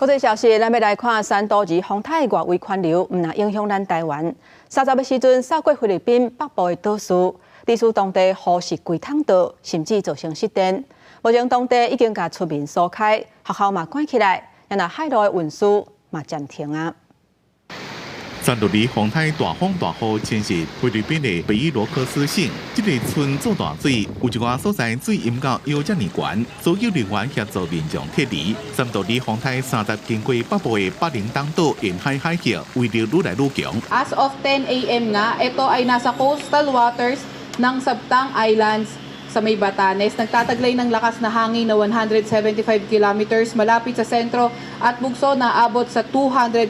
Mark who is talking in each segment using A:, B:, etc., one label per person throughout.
A: 國際消息，咱欲來看山度二風颱外圍環流，毋但影響咱台灣。30的時陣，掃過菲律賓北部的島嶼，致使當地雨襲規桶倒，甚至造成失電。目前當地已經共出民疏開，學校嘛關起來，若海路的運輸嘛暫停啊。
B: 山度二風颱大風大雨侵襲菲律賓的北伊羅克斯省，這個村做大水，有一寡所在水淹到腰遮爾懸，所有人員協助民眾撤離。山度二風颱30經過北部的北寧東島沿海海域，威力愈來愈強。
C: As of 10 a.m. nga, ito ay nasa coastal waters ng Sabtang Islands sa may Batanes. Nagtataglay ng lakas na hangin na 175 kilometers malapit sa sentro at bugso na abot sa 240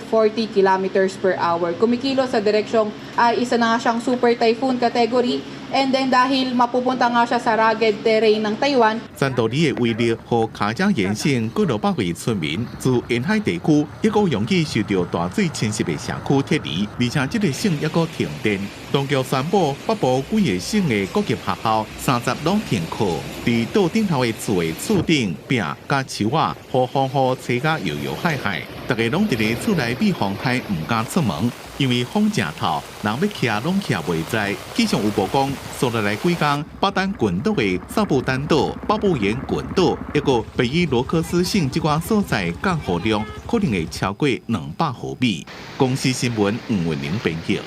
C: kilometers per hour. Kumikilos sa direksyong ay isa na nga siyang super typhoon category, and then dahil mapupunta nga siya sa rugged terrain ng Taiwan.
B: 山度二的威力，予卡加延省幾落百位村民自沿海地區抑閣容易受著大水侵襲的社區撤離，而且這個省抑閣停電。當局宣布北部幾個省的各級學校三十攏停課，佇島頂頭的厝的厝頂壁佮樹仔，予風雨吹甲搖搖晃晃，大家攏佇咧厝內避風颱，毋敢出門，因為風誠透，人欲徛攏徛袂在。氣象預報講，紲落來幾工，巴丹群島的薩布丹島、巴布延群島，抑閣北伊羅克斯省這寡所在降雨量可能會超過200毫米。公視新聞吳文玲編譯。